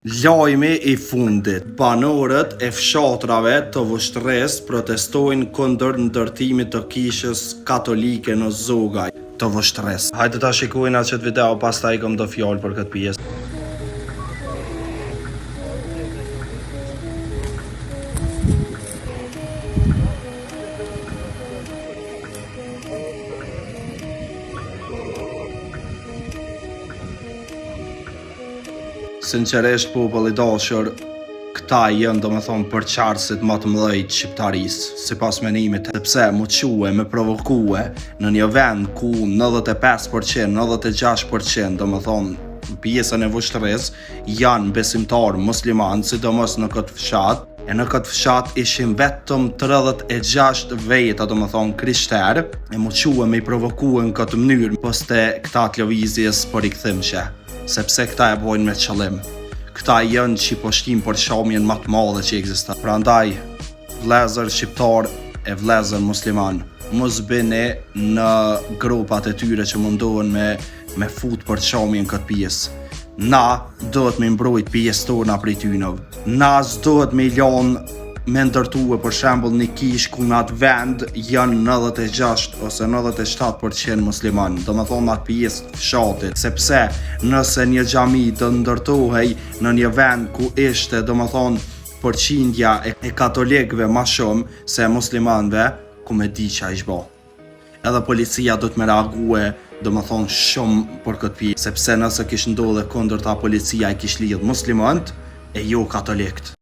Lajmi i fundit, banorët e fshatrave të Vushtrrisë protestojnë kundër ndërtimit të kishës katolike në Zogaj të Vushtrrisë. Hajde ta shikojna qët video pastaj kom do fjalë për këtë pjesë. Sinqerisht popull i dashur, këta janë domethonë përçarësit ma të mëdhej të shqiptarisë, sipas menimit, sepse mu çue, me provokue në një vend ku 95%, 96%, domethonë pjesën e Vushtrrisë, janë besimtarë muslimanë, sidomos në këtë fshat, e në këtë fshat ishin vetëm 36 veta, domethonë krishterë, e mu çue me i provokue në këtë mënyrë, poste këta të lëvizjes për rikthimshe, sepse këta e bojnë me qëllim. Këta janë që po shtin përçamjen ma të madhe që ekziston. Prandaj, vllezër shqiptar e vllezër musliman, mos bini në gropat e tyre që mundohen me me fut përçamjen këtë pjesë. Na duhet me mbrojt pjesë tona prej tynëv. Na s'duhet me i lanë me ndërtue për shembull një kishë ku në atë vend janë 96 ose 97% musliman, domethonë në atë pjesë të fshatit, sepse nëse një xhami do ndërtohej në një vend ku ishte domethonë përqindja e katolikëve ma shumë se e muslimanëve, ku me di ça ish bo. Edhe policia do të me reague, domethonë shumë për këtë pjesë, sepse nëse kish ndodhe kundërta policia i kish lidh muslimant e jo katolikt.